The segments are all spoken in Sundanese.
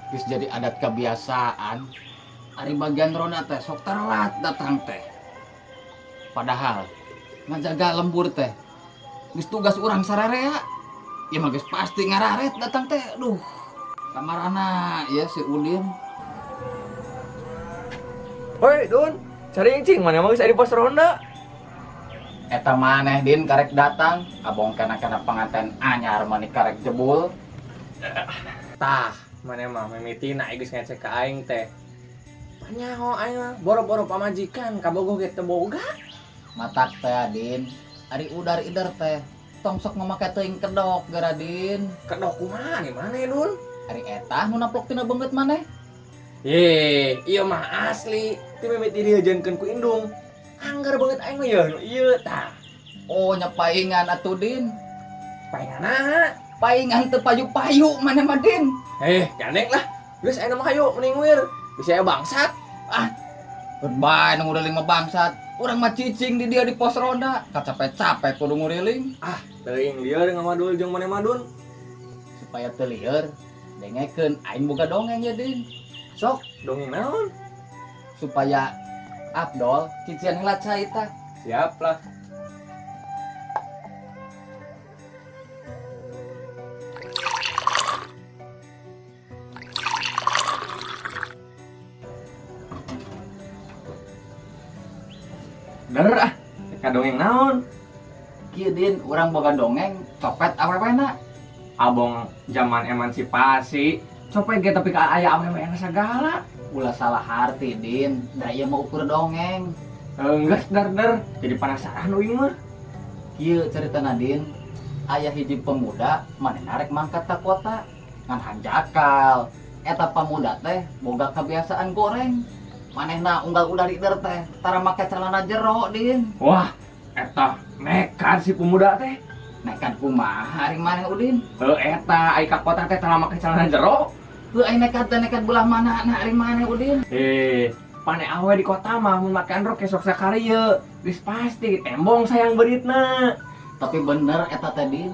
Geus jadi adat kebiasaan. Ari bagian ronda teh sok telat datang teh. Padahal ngajaga lembur teh geus tugas urang sararea. Ya mah geus pasti ngararet datang teh. Duh. Kamarana ya si Udin. Hoi, Dun. Cari cing, mana mah geus aya di pos ronda. Eta maneh Din karek datang, abong kana-kana panganten anyar mani karek jebul. Tah, mana mah mimitina geus ngecek ka aing teh. Panyaho aing mah boro-boro pamajikan kabogoh ge teu boga. Matak teh Din, ari udar ider teh tong sok mamake teuing kedok geura Din. Kedok kumaha gimana ya, Dun? Ari eta nu naplok tina beungeut maneh. Ye, ieu mah asli. Ti mimiti dieujeunkeun ku indung. Anggar beungeut aing mah yeuh nu ieu tah. Oh nya paingan atuh Din. Paingan Paingan teu payu-payu maneh mah Din. Eh, gandeng lah. Geus ayeuna mah hayu mending wir. Bisa aya bangsat. Ah, goodbye nu nguriling mah bangsat. Urang mah cicing di dia di pos ronda. Kacape-cape kudu nguriling. Ah, teuing lieur ngamadul jeung maneh mah, Dun. Supaya teu lieur, dengekeun aing boga dongeng ya Din. Sok, dongeng naon? Supaya Abdol cician heula cai tah. Siap lah. Bener ah, ka dongeng naon? Kieu Din, urang boga dongeng copet awewena. Abong zaman emansipasi, copet ge tapi ka aya awewena sagala. Ulah salah harti Din, da ieu mah ukur dongeng. Enggeus dar dar, jadi penasaran uing mah. Kieu caritana Din, aya hiji pemuda manehna rek mangkat ka kota ngan hanjakal. Eta pemuda teh boga kebiasaan goreng. Manehna unggal udah lider teh tara make celana jero Din. Wah, eta nekat si pemuda teh. Nekat kumaha ari maneh Udin? Heuh eta ai ka kota teh tara make celana jero. Heuh ai nekat teh nekat belah mana nah ari maneh Udin? Eh, pane awe di kota mah mun make androk kesok sakarieu. Geus pasti tembong sayang beuritna. Tapi bener eta teh Din.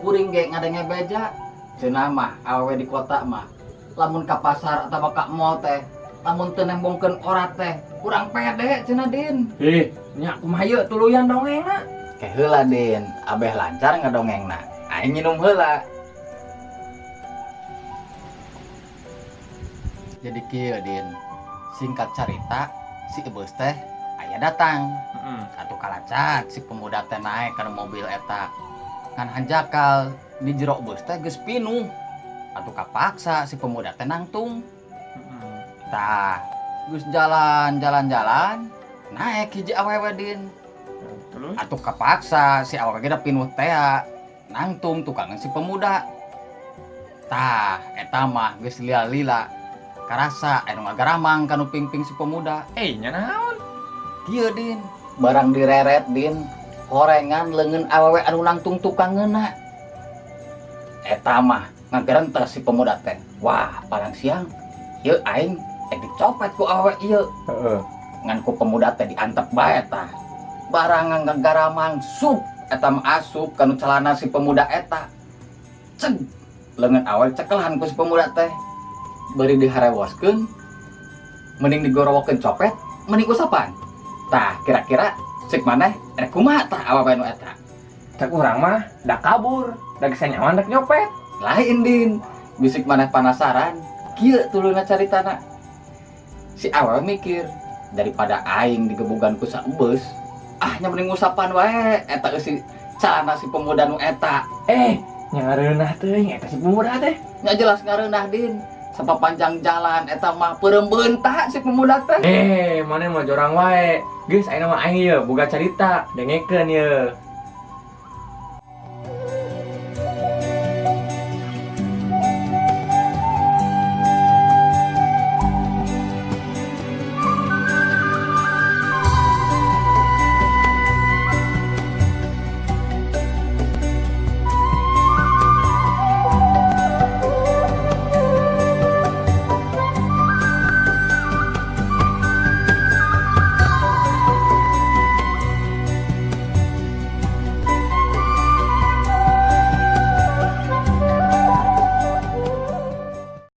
Kuring ge ngadenge beja. Cenah mah awewe di kota mah lamun ka pasar atawa ka mall teh lamun teu nembongkeun orat teh kurang pede cenah Din. Eh, nya kumaha ieu tuluyan dongengna? Ke heula Din, abeh lancar ngadongengna. Aing nginum heula. Jadi kieu Din, singkat carita si ebeus teh aya datang. Atuh kalacat si pemuda teh naik kana mobil eta. Ngan hanjakal di jero beus teh geus pinuh. Atuh kapaksa si pemuda teh nangtung. Tah, geus jalan jalan jalan naik hiji awewe Din. Terus? Atuh kapaksa si awewe ge da pinuh tea nangtung tukangan si pemuda. Tah, eta mah geus lila-lila karasa anu ngagaramang kanu pingping si pemuda. Eh, nya naon? Kieu Din, barang direret Din, horengan leungeun awewe anu nangtung tukangeunna. Eta mah ngagerentes si pemuda teh. Wah, palang siang ieu aing dicopet ku awewe ieu. Heeh. Ngan ku pemuda teh diantep bae tah. Barang ngagaramang sup eta mah asup kanu celana si pemuda eta. Ceg, leungeun awewe cekelan ku si pemuda teh. Bari diharewoskeun, mending digorowokeun copet, mending usapan. Tah, kira-kira cek maneh rek kumaha tah awewe nu eta? Cek urang mah da kabur, da geus nyaman rek nyopet. Lain Din, bisik maneh penasaran, kieu tuluna caritana. Si awewe mikir, daripada aing digebugan ku saebeus, ah nya mending usapan wae eta eusi celana si pemuda nu eta. Eh, nya ngareunah teuing eta si pemuda teh. Nya jelas ngareunah Din. Sapapanjang jalan eta mah peureum beunta si pemuda teh. Eh, maneh mah jorang wae. Geus ayeuna mah aing ieu boga carita, dengekeun ieu.